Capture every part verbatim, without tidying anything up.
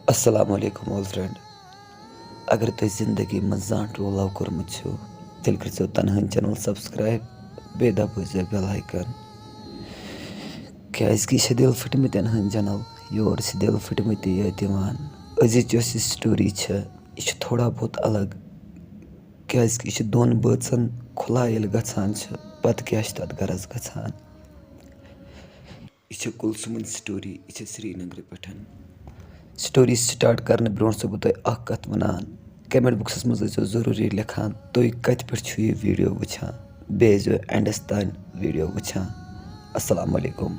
السلام علیکم old friend. اگر تۄہہِ زندگی منٛز زانٛہہ ٹرو لو کوٚرمُت چھُو، تیٚلہِ کٔرۍزیو تنہٲنۍ چینل سبسکرائب، بیٚیہِ دبٲیزیو بیل آیکن۔ کیازِ کہِ یہِ چھِ دِل پھٕٹمٕتٮ۪ن ہٕنٛز چینل، یور چھِ دِل پھٕٹمٕتی یٲتۍ یِوان۔ أزِچ یۄس یہِ سٹوری چھِ، یہِ چھِ تھوڑا بہت الگ، کیازِ کہِ یہِ چھِ دۄن بٲژن کھُلہٕ ییٚلہِ گژھان چھِ، پتہٕ کیٛاہ چھِ تتھ غرض گژھان۔ یہِ چھِ کُلثومٕنۍ سٹوری، یہِ چھِ سرینگرٕ پٮ۪ٹھ۔ سٹوری سٹارٹ کرنہٕ برونٛٹھ چھُسو بہٕ تۄہہِ اکھ کتھ ونان، کمنٹ باکسس منٛز ٲسۍزیو ضروٗری لیکھان تُہۍ کتہِ پٮ۪ٹھ چھِو یہِ ویڈیو وٕچھان، بیٚیہِ ٲسۍزیو اینڈس تام ویڈیو وٕچھان۔ السلام علیکم۔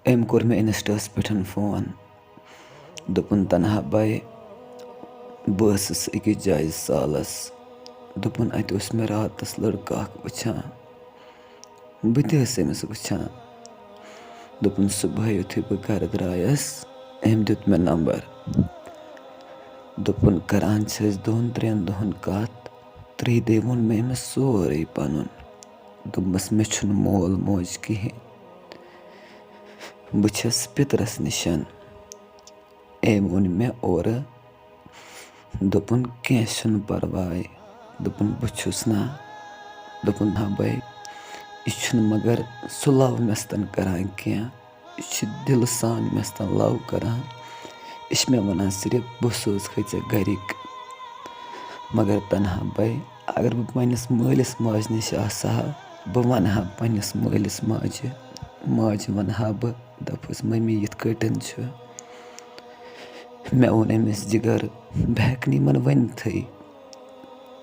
أمۍ کوٚر مےٚ انسٹاہس پٮ۪ٹھ فون، دوٚپُن، "تنہا بھائی، بہٕ ٲسٕس أکِس جایہِ سالس۔" دوٚپُن، "اتہِ اوس مےٚ راتس لڑکہٕ اکھ وٕچھان۔" بہٕ تہِ ٲسٕس أمِس وٕچھان۔ دوٚپُن، "صُبحٲے یُتھُے بہٕ گرٕ درٛایس، أمۍ دیُت مےٚ نمبر۔" دوٚپُن، کران چھِ أسۍ دۄن ترٛٮ۪ن دۄہن کتھ، ترٛیٚیہِ دۄہہِ ووٚن مےٚ أمِس سورُے پنُن۔ دوٚپمس، "مےٚ چھُنہٕ مول موج کِہیٖنۍ، بہٕ چھَس پِترس نِشن۔" أمۍ ووٚن مےٚ اورٕ، دوٚپُن، "کینٛہہ چھُنہٕ پرواے۔" دوٚپُن، "بہٕ چھُس نا۔" دوٚپُن، "ہا بھائی، یہِ چھُنہٕ مگر سُہ لو مےٚ سۭتۍ کران کینٛہہ، یہِ چھُ دِلہٕ سان مےٚ سۭتۍ لو کران۔ یہِ چھِ مےٚ ونان صرف، 'بہٕ سوزہے ژےٚ گرِکۍ۔'" مگر تنہا بھائی، اگر بہٕ پننِس مٲلِس ماجہِ نِش آسہٕ ہا، بہٕ ونہٕ ہا پننِس مٲلِس ماجہِ، ماجہِ ونہٕ ہا بہٕ، دپہس، "ممی، یِتھ کٲٹھۍ چھُ۔" مےٚ ووٚن أمِس، "جِگر، بہٕ ہٮ۪کہٕ نہٕ یِمن ؤنتھٕے،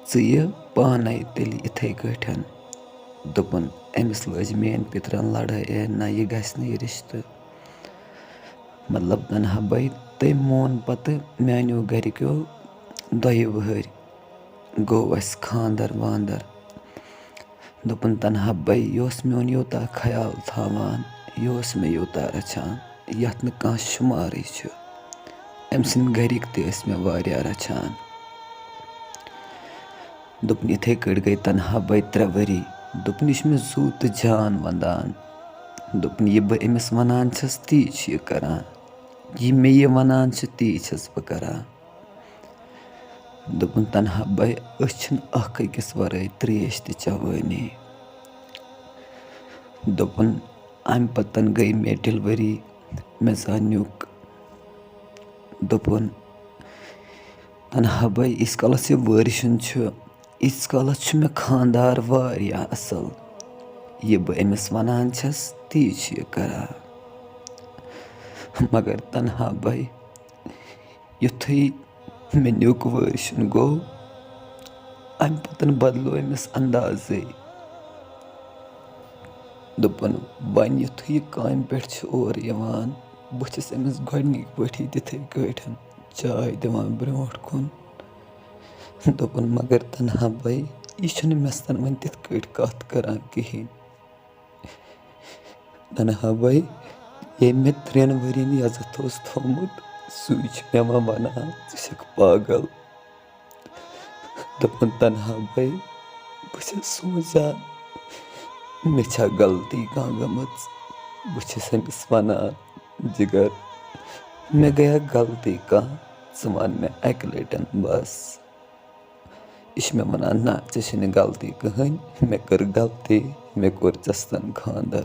ژٕ یہِ پانے تیٚلہِ یِتھے کٲٹھۍ۔" دوٚپُن، أمِس لٲج میٲنۍ پِترن لڑٲے، "اے نہ، یہِ گژھِ نہٕ یہِ رِشتہٕ۔" مطلب، تنہا بھائی، تٔمۍ مون پتہٕ میانیو گرِکیو دۄیہِ وٕہٕرۍ، گوٚو اَسہِ خاندر واندر۔ دوٚپُن، "تنہا بھائی، یہِ اوس میون یوٗتاہ خیال تھاوان، یہِ اوس مےٚ یوٗتاہ رچھان، یَتھ نہٕ کانٛہہ شُمارٕے چھُ۔ أمۍ سٕنٛدۍ گرِکۍ تہِ ٲسۍ مےٚ واریاہ رچھان۔" دوٚپُن، یِتھَے کٲٹھۍ گٔے تنہا بھائی ترٛےٚ ؤری۔ دوٚپُن، یہِ چھُ مےٚ زُو تہٕ جان وَندان۔ دوٚپُن، یہِ بہٕ أمِس وَنان چھَس، تی چھُ یہِ کَران۔ یہِ مےٚ یہِ وَنان چھِ، تی چھَس بہٕ کَران۔ دوٚپُن، تنہا بھائی، أسۍ چھِنہٕ اَکھ أکِس وَرٲے ترٛیش تہِ چٮ۪وٲنی۔ دوٚپُن، اَمہِ پَتَن گٔے مےٚ ڈِلؤری، مےٚ زا نیُک۔ دوٚپُن، تنہا بھائی، ییٖتِس کالَس یہِ وٲرِش ہُنٛد چھُ، ییٖتِس کالَس چھُ مےٚ خانٛدار واریاہ اَصٕل۔ یہِ بہٕ أمِس وَنان چھَس، تی چھُ یہِ کَران۔ مگر تنہا بھائی، یُتھُے مےٚ نیُک وٲرِش ہُنٛد گوٚو، اَمہِ پَتَن بدلو أمِس اندازٕے۔ دوٚپُن، وۄنۍ یُتھُے یہِ کامہِ پٮ۪ٹھ چھُ اورٕ یِوان، بہٕ چھَس أمِس گۄڈٕنِکۍ پٲٹھی تِتھَے کٲٹھۍ چاے دِوان برٛونٛٹھ کُن۔ دوٚپُن، مگر تنہا بھائی، یہِ چھُنہٕ مےٚ سۭتۍ وۄنۍ تِتھ کٲٹھۍ کَتھ کَران کِہیٖنۍ۔ تنہا بھائی، ییٚمۍ مےٚ ترٛٮ۪ن ؤرِین یزتھ اوس تھوٚومُت، سُے چھُ مےٚ وۄنۍ وَنان، "ژٕ چھَکھ پاگل۔" دوٚپُن، تنہا بھائی، بہٕ چھَس سونٛچان، مےٚ چھا غلطی کانٛہہ گٔمٕژ؟ بہٕ چھَس أمِس وَنان، جِگر، مےٚ گٔیا غلطی کانٛہہ، ژٕ وَن مےٚ اَکہِ لَٹٮ۪ن بَس۔ یہِ چھِ مےٚ وَنان، "نہ، ژےٚ چھےٚ نہٕ غلطی کٕہٕنۍ، مےٚ کٔر غلطی، مےٚ کوٚر ژےٚ سۭتۍ خانٛدر۔"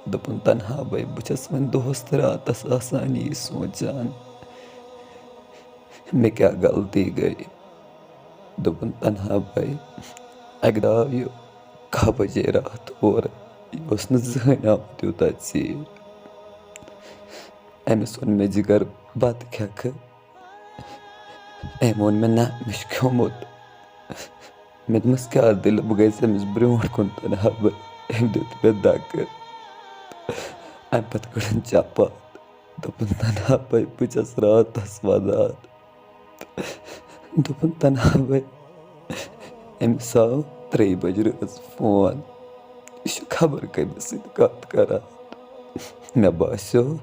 دوٚپُن، تنہا بھائی، بہٕ چھَس وۄنۍ دۄہَس تہٕ راتَس آسان یی سونٛچان، مےٚ کیٛاہ غلطی گٔے؟ دوٚپُن، تنہا بھائی، اَکہِ دۄہ آو یہِ کاہ بجے راتھ اورٕ، یہِ اوس نہٕ زٕہٕنۍ آمُت یوٗتاہ ژیٖرۍ۔ أمِس ووٚن مےٚ، جِگر، بَتہٕ کھٮ۪کھٕ؟ أمۍ ووٚن مےٚ، نہ، مےٚ چھُ کھیوٚمُت۔ مےٚ دوٚپمَس، کیٛاہ دٔلیٖل؟ بہٕ گٔیَس أمِس برٛونٛٹھ کُن، تنہا بھائی، أمۍ دیُت مےٚ دَکہٕ۔ اَمہِ پَتہٕ کٔڑٕن چَپَل۔ دوٚپُن، تنہا بھائی، بہٕ چھَس راتَس وَدان۔ دوٚپُن، تنہا بھائی، أمِس آو ترٛیٚیہِ بَجہِ رٲژ فون، یہِ چھُ خبر کٔمِس سۭتۍ کَتھ کَران۔ مےٚ باسیو،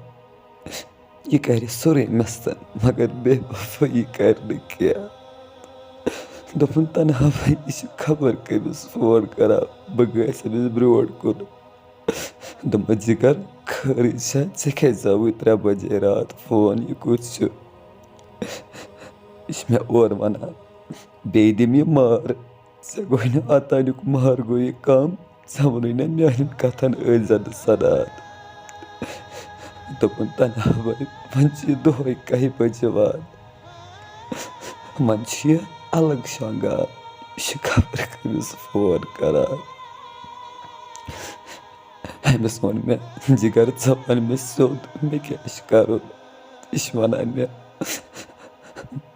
یہِ کَرِ سورُے مےٚ سۭتۍ، مگر بے وفٲیی کَرِ نہٕ کینٛہہ۔ دوٚپُن، تنہا بھائی، یہِ چھُ خبر کٔمِس فون کَران، بہٕ گٔیَس أمِس برٛونٛٹھ کُن۔ دوٚپمَس، جِگر، خٲرٕے چھا؟ ژےٚ کیٛازِ آوُے ترٛےٚ بجے راتھ فون؟ یہِ کُس چھُ؟ یہِ چھُ مےٚ اورٕ وَنان، بیٚیہِ دِمہٕ یہِ مار۔ ژےٚ گوٚے نہٕ اوتانیُک مہرگویی کم، ژےٚ ووٚنُے نہ میانٮ۪ن کتھن ٲسۍ زن نہٕ سنان۔ دوٚپُن، تنہا بھائی، وۄنۍ چھُ یہِ دۄہے کاہہِ بجہِ یِوان۔ وۄنۍ چھُ یہِ الگ شۄنٛگان، یہِ چھُ خبر کٔمِس فون کران۔ أمِس ووٚن مےٚ، جگر، ژٕ وَن مےٚ سیوٚد، مےٚ کیٛاہ چھُ کَرُن؟ یہِ چھُ وَنان مےٚ،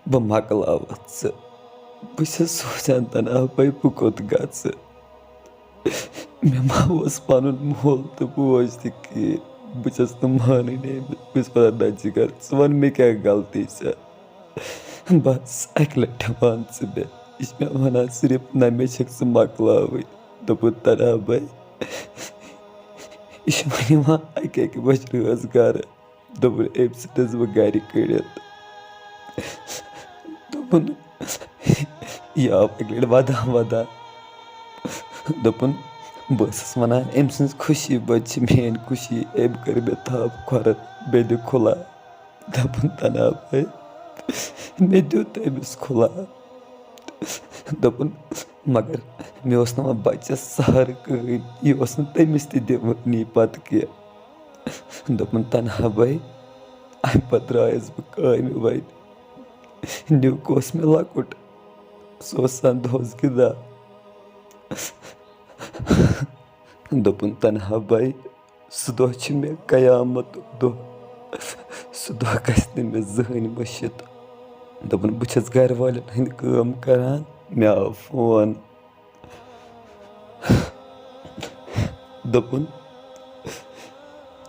بہٕ مۄکلاوَتھ ژٕ۔ بہٕ چھَس سونٛچان، تنہا بھائی، بہٕ کوٚت گژھٕ؟ مےٚ ما اوس پَنُن مول تہٕ موج تہِ کِہیٖنۍ؟ بہٕ چھَس نہٕ مانٲنی أمِس۔ بہٕ چھَس وَنان، نہ جگر، ژٕ وَن مےٚ کیٛاہ غلطی چھےٚ؟ بس اَکہِ لَٹہِ وَن ژٕ مےٚ۔ یہِ چھِ مےٚ وَنان صرف، نہ مےٚ چھَکھ ژٕ مۄکلاوٕنۍ۔ دوٚپُن، تنہا بھائی، یہِ چھُ وۄنۍ یِوان اَکہِ اَکہِ بَجہِ رٲژ گَرٕ۔ دوٚپُن، أمۍ ژھٕنِس بہٕ گَرِ کٔڑِتھ۔ دوٚپُن، یہِ آو اَکہِ لَٹہِ وَدان وَدان۔ دوٚپُن، بہٕ ٲسٕس وَنان، أمۍ سٕنٛز خوشی بَچہِ چھِ میٛٲنۍ خوشی، أمۍ کٔر مےٚ تھپھ کھۄرَن، مےٚ دِ کھُلا۔ دوٚپُن، تنہا بھائی، مےٚ دیُت أمِس کھُلا۔ دوٚپُن، مگر مےٚ اوس نہٕ وۄنۍ بَچَس سہارٕ کٕہٕنۍ، یہِ اوس نہٕ تٔمِس تہِ دِوٲنی پَتہٕ کینٛہہ۔ دوٚپُن، تنہا بھائی، اَمہِ پَتہٕ درٛایَس بہٕ کامہِ وۄنۍ۔ نیُک اوس مےٚ لۄکُٹ، سُہ اوس آسان دۄہَس گِنٛدان۔ دوٚپُن، تنہا بھائی، سُہ دۄہ چھُ مےٚ قیامتُک دۄہ، سُہ دۄہ گژھِ نہٕ مےٚ زٕہٕنۍ مٔشِتھ۔ دوٚپُن، بہٕ چھَس گَرٕ والٮ۪ن ہٕنٛدۍ کٲم کَران، مےٚ آو فون۔ دوٚپُن،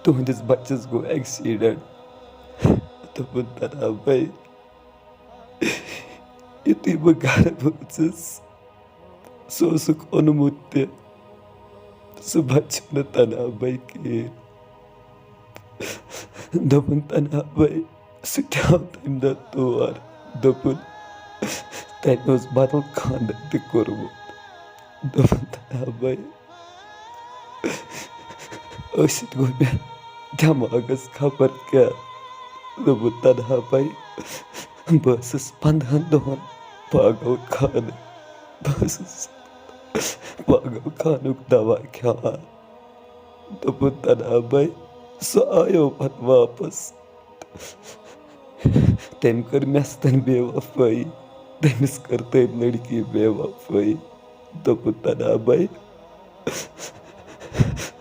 تُہٕنٛدِس بَچَس گوٚو accident۔ دوٚپُن، تنہا بھائی، یُتھُے بہٕ گَرٕ وٲژٕس، سُہ اوسُکھ اوٚنمُت تہِ۔ سُہ بَچہِ چھُنہٕ تنہا بھائی کِہیٖنۍ۔ دوٚپُن، تنہا بھائی، سُہ تہِ آو تَمہِ دۄہ تور۔ دوٚپُن، تَمہِ اوس بدل خانٛدر تہِ کوٚرمُت۔ دوٚپُن، تنہا بھائی، أتھۍ سۭتۍ گوٚو مےٚ دٮ۪ماغَس خبر کیٛاہ۔ دوٚپُن، تنہا بھائی، بہٕ ٲسٕس پنٛدہَن دۄہَن پاگل خانہٕ۔ بہٕ ٲسٕس پاگل خانُک دوا کھٮ۪وان۔ دوٚپُن، تنہا بھائی، سُہ آیو پتہٕ واپس۔ تٔمۍ کٔر مےٚ سۭتۍ بے وفٲیی، تٔمِس کٔر تٔمۍ لڑکی بے وفٲیی۔ دوٚپُن، تنہا بھائی،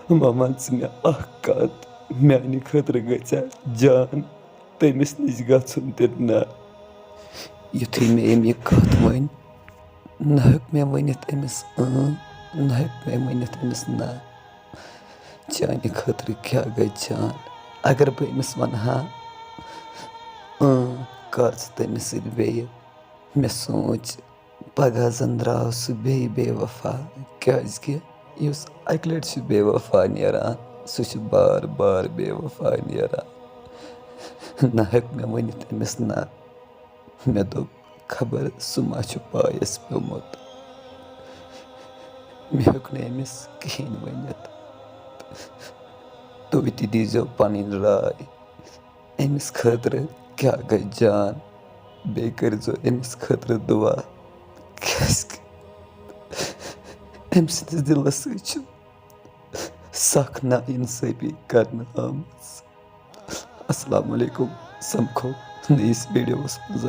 وۄنۍ وَن ژٕ مےٚ اکھ کَتھ، میانہِ خٲطرٕ گژھِ جان تٔمِس نِش گژھُن تہِ نہ؟ یُتھُے مےٚ أمۍ یہِ کَتھ ؤنۍ، نہ ہیوٚک مےٚ ؤنِتھ أمِس اۭں، نہ ہیوٚک مےٚ ؤنِتھ أمِس نہ۔ چانہِ خٲطرٕ کیٛاہ گژھِ جان؟ اگر بہٕ أمِس وَنہٕ ہا اۭں، کر ژٕ تٔمِس سۭتۍ بیٚیہِ؟ مےٚ سوٗنٛچ، پگاہ زن درٛاو سُہ بیٚیہِ بے وفا، کیٛازِ کہِ یُس اَکہِ لَٹہِ چھُ بے وفا نیران، سُہ چھُ بار بار بے وفا نیران۔ نہ ہیوٚک مےٚ ؤنِتھ أمِس نہ۔ مےٚ دوٚپ، خبر سُہ ما چھُ پایَس پیوٚمُت۔ مےٚ ہیوٚک نہٕ أمِس کِہیٖنۍ ؤنِتھ۔ تُہۍ تہِ دیٖزیو پَنٕنۍ راے۔ أمِس خٲطرٕ کیٛاہ گژھِ جان، بیٚیہِ کٔرۍزیو أمِس خٲطرٕ دُعا، کیٛازِکہِ أمۍ سٕنٛدِس دِلَس سۭتۍ چھِ سَخ نااِنصٲفی کرنہٕ آمٕژ۔ السلام علیکم، سَمکھو نٔیِس ویٖڈیوَس منٛز۔